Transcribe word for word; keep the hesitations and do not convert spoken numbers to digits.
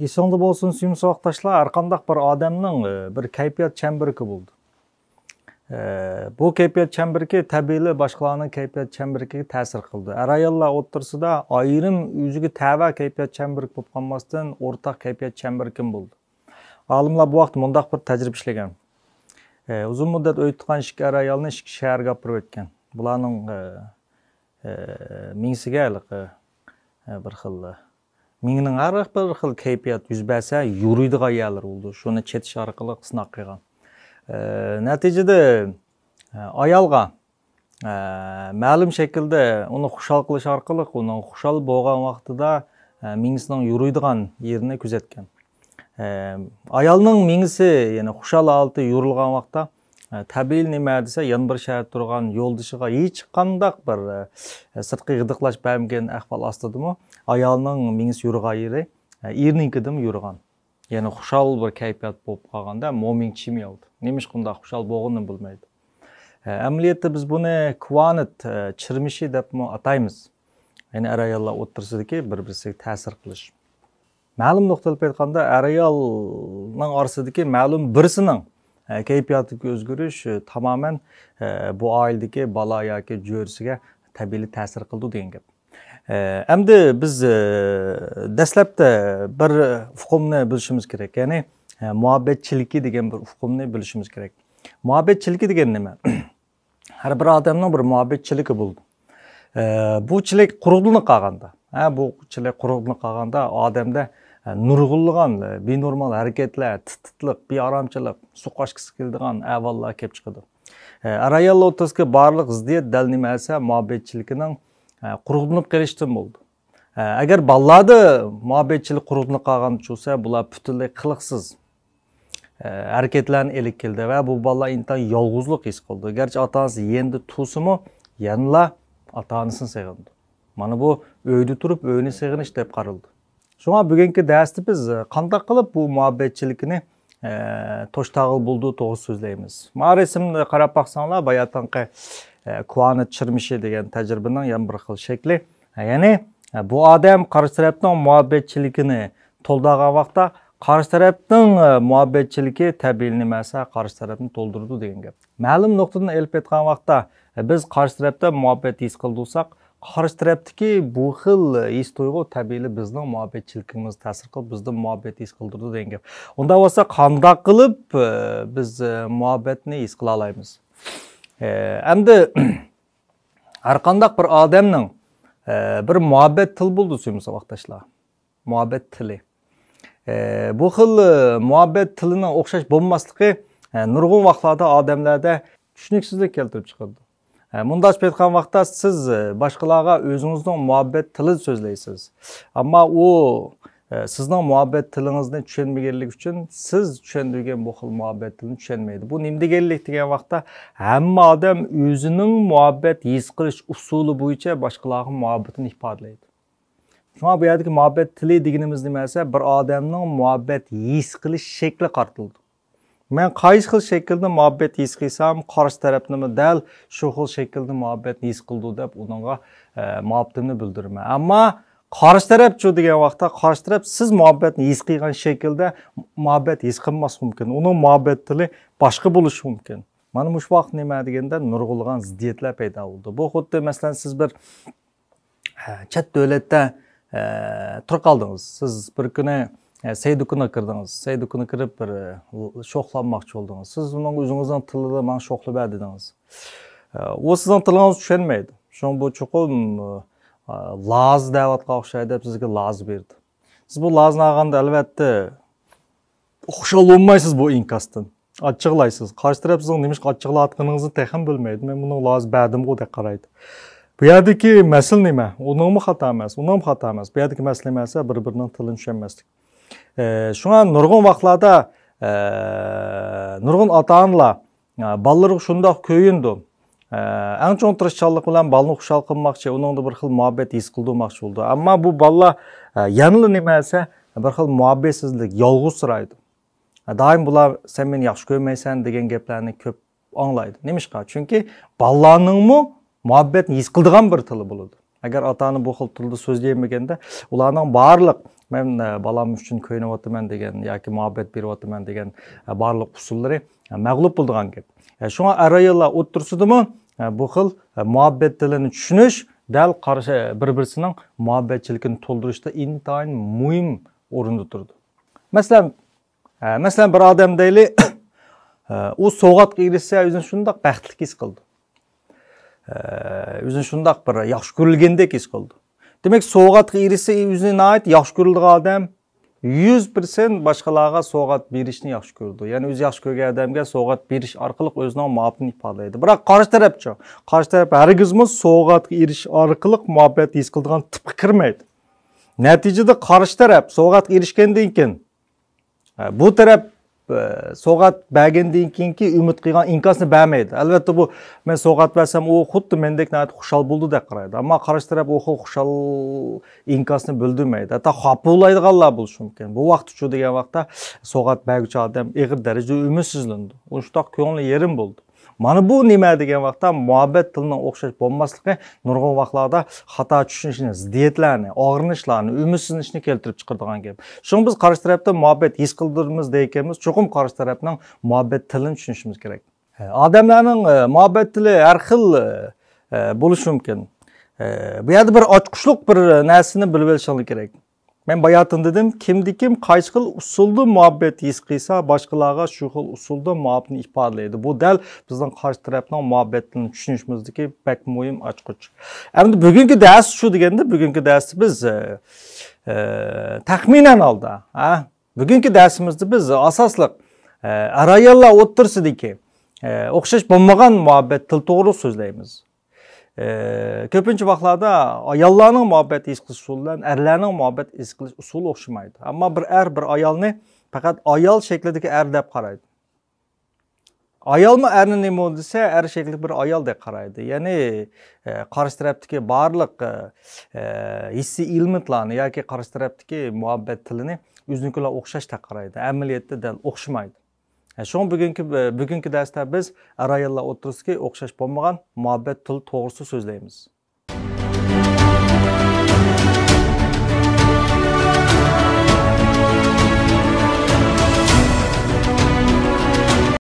ئېسىڭدە بولسۇن، سۆيۈملۈك ساۋاقداشلار، ھەرقانداق بىر ئادەمنىڭ، ئى، بىر كەيپىيات چەمبىرىكى بولىدۇ. ئى، بۇ كەيپىيات چەمبىرىكى تەبىئىيلا باشقىلارنىڭ كەيپىيات چەمبىرىكىگە تەسىر قىلىدۇ. ئەر-ئاياللار ئوتتۇرىسىدا ئايرىم ئۆزىگە تەۋە كەيپىيات چەمبىرىكى بولۇپ قالماستىن، ئورتاق كەيپىيات چەمبىرىكىمۇ بولىدۇ. ئالىملار بۇ ھەقتە مۇنداق بىر تەجرىبە ئىشلىگەن. ئى، ئۇزۇن مۇددەت ئۆي تۇتقان ئىككى ئەر-ئايالنى ئىككى شەھەرگە ئاپىرىپ ئۆتكەن. بۇلارنىڭ، ئى، ئى، مېڭىسىگە ھېلىقى، ئى، بىر خىل، ئى، مېڭىنىڭ ھەر بىر خىل كەيپىيات يۈز بەرسە، يورۇيدىغان يەرلىرى بولىدۇ. شۇنى چېتىش ئارقىلىق سىناق قىلغان. ئى، نەتىجىدە، ئى، ئايالغا، ئى، مەلۇم شەكىلدە ئۇنى خۇشال قىلىش ئارقىلىق ئۇنىڭ خۇشال بولغان ۋاقتىدا، ئى، مېڭىسىنىڭ يورۇيدىغان يېرىنى كۆزەتكەن. ئى، ئايالنىڭ مېڭىسى، يەنى خۇشال ھالىتى يورۇلغان ۋاقىتتا، ئى، تەبىئىي نېمە دېسە، يەنە بىر شەھەردە تۇرغان يولدىشىغا ھېچقانداق بىر، ئى، سىرتقى غىدىقلاش بەرمىگەن ئەھۋال ئاستىدىمۇ ئايالنىڭ مېڭىسى يورۇغان يېرى، ئى، ئېرىنىڭكىدىنمۇ يورۇغان. يەنى خۇشال بىر كەيپىيات بولۇپ قالغاندا، مو مېڭە چىمىيالىدۇ. نېمىشقا ئۇنداق خۇشال بولغىنىنى بىلمەيدۇ. ئى، ئەمەلىيەتتە بىز بۇنى كۇۋانىت، ئى، چىرمىشى دەپمۇ ئاتايمىز. يەنى ئەر-ئاياللار ئوتتۇرىسىدىكى بىر-بىرسىگە تەسىر قىلىش. مەلۇم نۇقتىلىپ ئېيتقاندا، ئەر-ئايالنىڭ ئارىسىدىكى مەلۇم بىرسىنىڭ، ئە، كەيپىياتىدىكى ئۆزگىرىش، ئە، تامامەن، ئە، بۇ ئائىلىدىكى بالا ياكى جۆرىسىگە تەبىئىي تەسىر قىلىدۇ دېگەن گەپ. ئە، ئەمدى بىز، ئە، دەسلەپتە بىر ئۇقۇمنى بىلىشىمىز كېرەك. يەنى، ئە، مۇھەببەتچىلىكى دېگەن بىر ئۇقۇمنى بىلىشىمىز كېرەك. مۇھەببەتچىلىكى دېگەن نېمە؟ ھەر بىر ئادەمنىڭ بىر مۇھەببەتچىلىكى بولىدۇ. ئە، بۇ چىلىك قۇرۇقلىنىپ قالغاندا، ھە، بۇ چىلىك قۇرۇقلىنىپ قالغاندا ئادەمدە، ئە، نۇرغۇنلىغان، ئە، بىنورمال ھەرىكەتلەر، تىت-تىتلىق، بىئارامچىلىق، سۇ قاچقۇسى كېلىدىغان ئەھۋاللار كېلىپ چىقىدۇ. ئە، ئەر-ئايال ئوتتۇرىسىدىكى بارلىق زىددىيەت دەل نېمە دېسە مۇھەببەتچىلىكىنىڭ، ئە، قۇرۇقلىنىپ قېلىشىدىن بولىدۇ. ئە، ئەگەر بالىلاردا مۇھەببەتچىلىك قۇرۇقلىنىپ قالغان بولسا، بۇلار پۈتۈنلەي قىلىقسىز، ئە، ھەرىكەتلەرنى ئېلىپ كېلىدۇ ۋە بۇ بالىلار ئىنتايىن يالغۇزلۇق ھېس قىلىدۇ. گەرچە ئاتا-ئانىسى يېنىدا تۇرسىمۇ، يەنىلا ئاتا-ئانىسىنى سېغىنىدۇ. مانا بۇ ئۆيدە تۇرۇپ ئۆينى سېغىنىش دەپ قارىلىدۇ. شۇڭا بۈگۈنكى دەرستە بىز، ئە، قانداق قىلىپ بۇ مۇھەببەتچىلىكنى، ئە، توشتاغىلى بولىدۇ توغرىسىدا سۆزلەيمىز. مانا رەسىمگە قاراپ باقساڭلار، باياتىنقى، ئە، كۇۋانىت چىرمىشى دېگەن تەجرىبىنىڭ يەنە بىر خىل شەكلى. يەنى، ئە، بۇ ئادەم قارشى تەرەپنىڭ مۇھەببەتچىلىكىنى تولدۇرغان ۋاقىتتا، قارشى تەرەپنىڭ، ئە، مۇھەببەتچىلىكى تەبىئىي نېمە دېسە، قارشى تەرەپنى تولدۇرىدۇ دېگەن گەپ. مەلۇم نۇقتىدىن ئېلىپ ئېيتقان ۋاقىتتا، ئە، بىز قارشى تەرەپتە مۇھەببەت ھېس قىلدۇرساق، قارشى تەرەپتىكى بۇ خىل ھېس تۇيغۇ تەبىئىيلا بىزنىڭ مۇھەببەتچىلىكىمىزگە تەسىر قىلىپ، بىزدە مۇھەببەت ھېس قىلدۇرىدۇ دېگەن گەپ. ئۇنداق بولسا، قانداق قىلىپ، ئە، بىز، ئە، مۇھەببەتنى ھېس قىلالايمىز؟ ئە، ئەمدى ھەرقانداق بىر ئادەمنىڭ، ئە، بىر مۇھەببەت تىلى بولىدۇ، سۆيۈملۈك ساۋاقداشلار. مۇھەببەت تىلى. ئە، بۇ خىل، ئە، مۇھەببەت تىلىنىڭ ئوخشاش بولماسلىقى، ئە، نۇرغۇن ۋاقىتلاردا ئادەملەردە چۈشىنىكسىزلىك كەلتۈرۈپ چىقىرىدۇ. ئە، مۇنداق ئېيتقان ۋاقىتتا سىز، ئە، باشقىلارغا ئۆزىڭىزنىڭ مۇھەببەت تىلىدا سۆزلەيسىز. ئەمما ئۇ، ئە، سىزنىڭ مۇھەببەت تىلىڭىزنى چۈشەنمىگەنلىكى ئۈچۈن سىز چۈشەندۈرگەن بۇ خىل مۇھەببەت تىلىنى چۈشەنمەيدۇ. بۇ نېمە دېگەنلىك دېگەن ۋاقىتتا، ھەممە ئادەم ئۆزىنىڭ مۇھەببەت ھېس قىلىش ئۇسۇلى بويىچە باشقىلارغا مۇھەببىتىنى ئىپادىلەيدۇ. شۇڭا بۇ يەردىكى مۇھەببەت تىلى دېگىنىمىز نېمە دېسە، بىر ئادەمنىڭ مۇھەببەت ھېس قىلىش شەكلى قارىتىلىدۇ. مەن قايسى خىل شەكىلدە مۇھەببەت ھېس قىلسام، قارشى تەرەپنىمۇ دەل شۇ خىل شەكىلدە مۇھەببەتنى ھېس قىلىدۇ دەپ ئۇنىڭغا، ئە، مۇھەببىتىمنى بىلدۈرىمەن. ئەمما قارشى تەرەپچۇ دېگەن ۋاقىتتا، قارشى تەرەپ سىز مۇھەببەتنى ھېس قىلغان شەكىلدە مۇھەببەت ھېس قىلماسلىقى مۇمكىن. ئۇنىڭ مۇھەببەت تىلى باشقا بولۇشى مۇمكىن. مانا مۇشۇ ۋاقىت نېمە دېگەندە نۇرغۇنلىغان زىددىيەتلەر پەيدا بولىدۇ. بۇ خۇددى مەسىلەن سىز بىر، ئە، چەت دۆلەتتە، ئە، تۇرۇپ قالدىڭىز. سىز بىر كۈنى، ئە، سەي دۇكىنىغا كىردىڭىز. سەي دۇكىنىغا كىرىپ بىر، ئە، شوخلانماقچى بولدىڭىز. سىز ئۇنىڭغا ئۆزىڭىزنىڭ تىلىدا ماڭا شوخلا بەر دېدىڭىز. ئە، ئۇ سىزنىڭ تىلىڭىزنى چۈشەنمەيدۇ. شۇڭا بۇ چوقۇم، ئە، لازا دەۋاتقان ئوخشايدۇ دەپ سىزگە لازا بېرىدۇ. سىز بۇ لازىنى ئالغاندا ئەلۋەتتە خۇشال بولمايسىز بۇ ئىنكاستىن. ئاچچىقلايسىز. قارشى تەرەپ سىزنىڭ نېمىشقا ئاچچىقلاۋاتقىنىڭىزنى تېخىمۇ بىلمەيدۇ. مەن بۇنىڭغا لازا بەردىمغۇ دەپ قارايدۇ. بۇ يەردىكى مەسىلە نېمە؟ ئۇنىڭمۇ خاتا ئەمەس، ئۇنىڭمۇ خاتا ئەمەس. بۇ يەردىكى مەسىلە نېمە دېسە، بىر-بىرىنىڭ تىلىنى چۈشەنمەسلىك. ئە، شۇڭا نۇرغۇن ۋاقىتلاردا، ئە، نۇرغۇن ئاتا-ئانىلار، ئە، بالىلىرىغا شۇنداق كۆيۈنىدۇ. ئە، ئەڭ چوڭ تىرىشچانلىق بىلەن بالىنى خۇشال قىلماقچى، ئۇنىڭدا بىر خىل مۇھەببەت ھېس قىلدۇرماقچى بولىدۇ. ئەمما بۇ بالىلار، ئە، يەنىلا نېمە دېسە، بىر خىل مۇھەببەتسىزلىك، يالغۇزسىرايدۇ. دائىم بۇلار «سەن مېنى ياخشى كۆرمەيسەن» دېگەن گەپلەرنى كۆپ ئاڭلايدۇ. نېمىشقا؟ چۈنكى بالىلارنىڭمۇ مۇھەببەتنى ھېس قىلىدىغان بىر تىلى بولىدۇ. ئەگەر ئاتا-ئانا بۇ خىل تىلدا سۆزلىيەلمىگەندە، ئۇلارنىڭ بارلىق، مەن، ئە، بالام ئۈچۈن كۆيۈنۈۋاتىمەن دېگەن ياكى مۇھەببەت بېرىۋاتىمەن دېگەن، ئە، بارلىق ئۇسۇللىرى، ئە، مەغلۇپ بولىدىغان گەپ. ئە، شۇڭا ئەر-ئاياللار ئوتتۇرىسىدىمۇ، ئە، بۇ خىل، ئە، مۇھەببەت تىلىنى چۈشىنىش دەل قارشى، بىر-بىرسىنىڭ مۇھەببەتچىلىكىنى تولدۇرۇشتا ئىنتايىن مۇھىم ئورۇندا تۇرىدۇ. مەسىلەن، ئە، مەسىلەن، بىر ئادەم دەيلى، ئە، ئۇ سوۋغاتقا ئېرىشسە، ئۆزىنى شۇنداق بەختلىك ھېس قىلىدۇ. ئە، ئۆزىنى شۇنداق بىر ياخشى كۆرۈلگەندەك ھېس قىلىدۇ. دېمەك، سوۋغاتقا ئېرىشسە، ئۆزىنى ناھايىتى ياخشى كۆرىدىغان ئادەم يۈز پىرسەنت باشقىلارغا سوۋغات بېرىشنى ياخشى كۆرىدۇ. يەنى ئۆزى ياخشى كۆرگەن ئادەمگە سوۋغات بېرىش ئارقىلىق ئۆزىنىڭ مۇھەببىتىنى ئىپادىلەيدۇ. بىراق قارشى تەرەپچۇ؟ قارشى تەرەپ ھەرگىزمۇ سوۋغاتقا ئېرىشىش ئارقىلىق مۇھەببەت ھېس قىلىدىغان تىپقا كىرمەيدۇ. نەتىجىدە قارشى تەرەپ سوۋغاتقا ئېرىشكەندىن كېيىن، ئە، بۇ تەرەپ، ئە، سوۋغات بەرگەندىن كېيىنكى ئۈمىد قىلغان ئىنكاسنى بەرمەيدۇ. ئەلۋەتتە، بۇ مەن سوۋغات بەرسەم، ئۇ خۇددى مەندەك ناھايىتى خۇشال بولىدۇ دەپ قارايدۇ. ئەمما قارشى تەرەپ ئۇ خىل خۇشال ئىنكاسنى بىلدۈرمەيدۇ. ھەتتا خاپا بولالايدىغانلار بولۇشى مۇمكىن. بۇ ۋاقىتتىچۇ دېگەن ۋاقىتتا سوۋغات بەرگۈچى ئادەم ئېغىر دەرىجىدە ئۈمىدسىزلىنىدۇ. ئۇ شۇنداق كۆڭلى يېرىم بولىدۇ. مانا بۇ نېمە دېگەن ۋاقىتتا مۇھەببەت تىلىنىڭ ئوخشاش بولماسلىقى نۇرغۇن ۋاقىتلاردا خاتا چۈشىنىشنى، زىددىيەتلەرنى، ئاغرىنىشلارنى، ئۈمىدسىزلىنىشنى كەلتۈرۈپ چىقىرىدىغان گەپ. شۇڭا بىز قارشى تەرەپتە مۇھەببەت ھېس قىلدۇرىمىز دېگەنمىز، چوقۇم قارشى تەرەپنىڭ مۇھەببەت تىلىنى چۈشىنىشىمىز كېرەك. ئادەملەرنىڭ، ئە، مۇھەببەت تىلى ھەر خىل، ئە، بولۇشى مۇمكىن. ئە، بۇ يەردە بىر ئاچقۇچلۇق بىر نەرسىنى بىلىپ ئېلىشىڭلار كېرەك. مەن باياتىن دېدىم، كىمدە كىم قايسى خىل ئۇسۇلدا مۇھەببەت ھېس قىلسا، باشقىلارغا شۇ خىل ئۇسۇلدا مۇھەببىتىنى ئىپادىلەيدۇ. بۇ دەل بىزنىڭ قارشى تەرەپنىڭ مۇھەببەتنى چۈشىنىشىمىزدىكى بەك مۇھىم ئاچقۇچ. ئەمدى بۈگۈنكى دەرس شۇ دېگەندە، بۈگۈنكى دەرستە بىز، ئە، ئە، تەخمىنەن ھالدا، ھە، بۈگۈنكى دەرسىمىزدە بىز ئاساسلىق، ئە، ئەر-ئاياللار ئوتتۇرىسىدىكى، ئە، ئوخشاش بولمىغان مۇھەببەت تىل توغرىلىق سۆزلەيمىز. ئە، كۆپىنچە ۋاقىتلاردا ئاياللارنىڭ مۇھەببەت ھېس قىلىش ئۇسۇلى بىلەن ئەرلەرنىڭ مۇھەببەت ھېس قىلىش ئۇسۇلى ئوخشىمايدۇ. ئەمما بىر ئەر بىر ئايالنى پەقەت ئايال شەكلىدىكى ئەر دەپ قارايدۇ. ئايالمۇ ئەرنى نېمە دېسە، ئەر شەكلىدىكى بىر ئايال دەپ قارايدۇ. يەنى، ئە، قارشى تەرەپتىكى بارلىق، ئە، ئە، ھېسسىي ئېلېمېنتلارنى ياكى قارشى تەرەپتىكى مۇھەببەت تىلىنى ئۆزىنىڭكى بىلەن ئوخشاش دەپ قارايدۇ. ئەمەلىيەتتە دەل ئوخشىمايدۇ. ئە، شۇڭا بۈگۈنكى، بۈگۈنكى دەرستە بىز ئەر-ئاياللار ئوتتۇرىسىدىكى ئوخشاش بولمىغان مۇھەببەت تىلى توغرىسىدا سۆزلەيمىز.